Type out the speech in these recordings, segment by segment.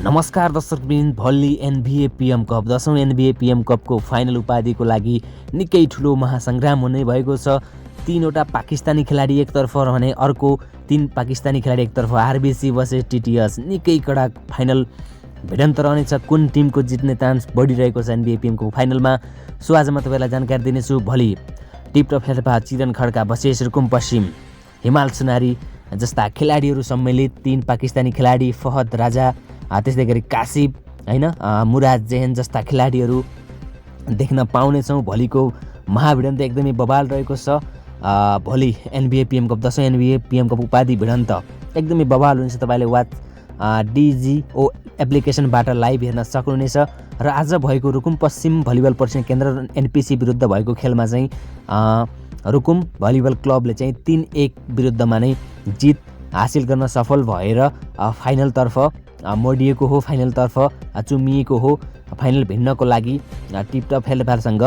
नमस्कार दर्शकवृन्द, भोलि एनबिए पिएम कप 10औं एनबिए पिएम कपको फाइनल उपाधिको लागि निकै ठुलो महासङ्ग्राम हुने भएको छ। तीनवटा पाकिस्तानी खेलाडी एकतर्फ भने अर्को तीन पाकिस्तानी खेलाडी एकतर्फ आरबिसी वर्सेस टिटिएस निकै कडा फाइनल भिडन्त रहनेछ। कुन टिमको जित्ने चान्स बढिरहेको छ एनबिए पिएमको फाइनलमा, सो आज म तपाईँलाई जानकारी दिनेछु। भोलि टिपटप हेल्पा, चिरन खड्का, बसेस रुकुम पश्चिम, हिमाल सुनारी जस्ता खेलाडीहरू सम्मिलित तीन पाकिस्तानी खेलाडी, फहद राजा, त्यस्तै गरी कासिब हैन, मुराद जेहेन जस्ता खेलाडीहरू देख्न पाउनेछौँ। भोलिको महाभिडन्त एकदमै बवाल रहेको छ। भोलि एनबिए पिएम कप 10औं एनबिए पिएम कप उपाधि भिडन्त एकदमै बवाल हुन्छ। तपाईँले वाच डिजिओ एप्लिकेसनबाट लाइभ हेर्न सक्नुहुनेछ। र आज भएको रुकुम पश्चिम भलिबल प्रशिक्षण केन्द्र एनपिसी विरुद्ध भएको खेलमा चाहिँ रुकुम भलिबल क्लबले चाहिँ 3-1 विरुद्धमा नै जित हासिल गर्न सफल भएर फाइनलतर्फ मोडिएको हो, फाइनलतर्फ चुमिएको हो। फाइनल भिड्नको लागि टिपटप हेल्परसँग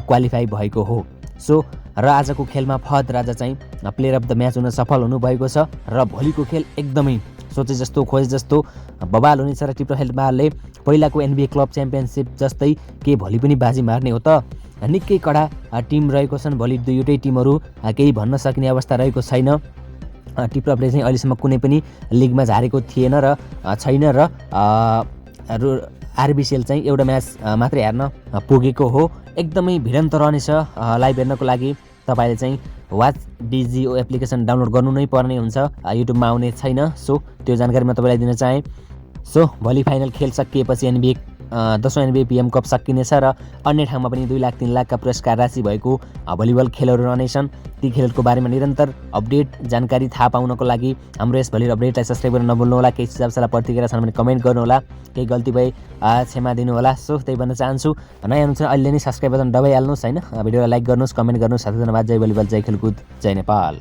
क्वालिफाई भएको हो। सो र आजको खेलमा फहद राजा चाहिँ प्लेयर अफ द म्याच हुन सफल हुनुभएको छ। र भोलिको खेल एकदमै सोचे जस्तो खोजे जस्तो बवाल हुनेछ। र टिपटप हेल्परले पहिलाको एनबिए क्लब च्याम्पियनसिप जस्तै के भोलि पनि बाजी मार्ने हो त? निकै कडा टिम रहेको छन् भोलि। दुईवटै टिमहरू केही भन्न सकिने अवस्था रहेको छैन। टिपटपले चाहिँ अहिलेसम्म कुनै पनि लिगमा झारेको थिएन र छैन। र आरबिसिएल चाहिँ एउटा म्याच मात्रै हेर्न पुगेको हो। एकदमै भिडन्त रहनेछ। लाइभ हेर्नको लागि तपाईँले चाहिँ वाच डिजिओ एप्लिकेसन डाउनलोड गर्नु नै पर्ने हुन्छ, युट्युबमा आउने छैन। सो त्यो जानकारी म तपाईँलाई दिन चाहेँ। सो भोलि फाइनल खेल सकिएपछि एनबिए 10औं एनबिए पिएम कप सकिनेछ र अन्य ठाउँमा पनि 2 लाख 3 लाखका पुरस्कार राशि भएको भलिबल खेलहरू रहनेछन्। ती खेलको बारेमा निरन्तर अपडेट जानकारी थाहा पाउनको लागि हाम्रो यस भोलि अपडेटलाई सब्सक्राइब गर्न नभुल्नुहोला। केही सुझाव सल्लाह प्रतिक्रिया छन् भने कमेन्ट गर्नुहोला। केही गल्ती भए क्षमा दिनुहोला। सो त्यही भन्न चाहन्छु, नयाँ हुनुहुन्छ अहिले नै सब्सक्राइब बटन दबाइहाल्नुहोस् हैन, भिडियोलाई लाइक गर्नुहोस्, कमेन्ट गर्नुहोस्। साथै धन्यवाद। जय भलिबल, जय खेलकुद, जय नेपाल।